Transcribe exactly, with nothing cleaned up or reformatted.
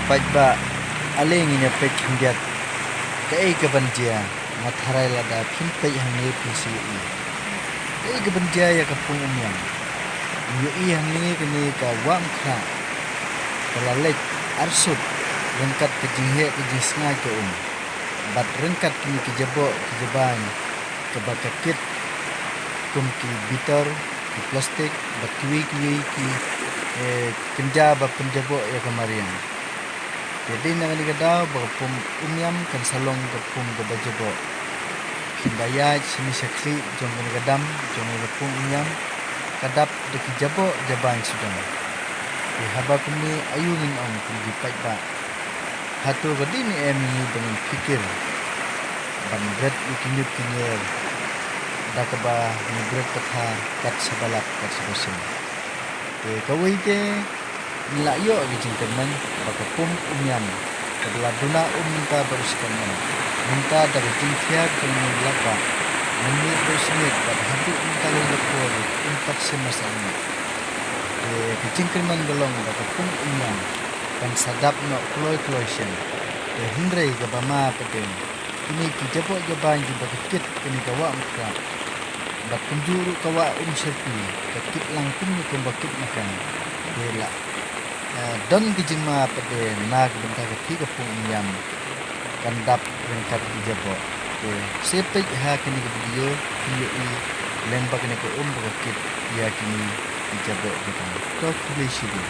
Paidbah, ale ngin ïa peit khyndiat kaei kaban jia. Nga tharai lada phin peit hangne phin sa ïohi kaei kaban jia ïa ka pung Umïam. Ngi ïohi hangne kane ka Wah Umkhrah ka la leit arsut ryngkat ka jingheh ka jingsngaid ka um bad ryngkat kine ki jaboh ki jabain kaba ka kit kum ki bitar, ki plastik bad kiwei kiwei ki, eh, kynja ba pynjaboh ïa ka mariang. Te dei na kane ka daw ba ka pung Umïam kan sa long ka pung kaba jaboh. Hynda ïaid shane sha khlieh jong kane ka dam jong kane ka pung Umïam ka dap da ki jaboh jabain sdang. Te haba kumne aïu ngin ong kum ki paidbah? Hato ka dei ne em ïa ngi ba ngin pyrkhat ban bret ïa ki ñiut ki ñier da kaba ngi bret pathar kat shaba lap kat shaba sien? Te kawei te ngi la ïoh ïa ka jingkyrmen ba ka pung Umïam kaba la duna um mynta baroh shi kynhun mynta da ka jingthiar jong u Latbah mynmiet baroh shi miet bad haduh mynta ka por um pat shim masa ïa ngi. Te ka jingkyrmen ka long ba ka pung Umïam kan sa dap noh kloi kloi sien. Te hynrei kaba ma pat te kine ki jaboh jabain kiba ka kit kane ka Wah Umkhrah bad kumjuh ruh ka Wah Umshyrpi ka kit lang kumne kumba kit na ka. Te la, eh, don ka jingma pat te na ka bynta ka phi ka pung Umïam kan dap ryngkat ki jaboh. Te sa peit ha kane ka video phin ïohi lem ba kane ka um ba ka kit ïa kine ki jaboh jabain. To khublei shibun.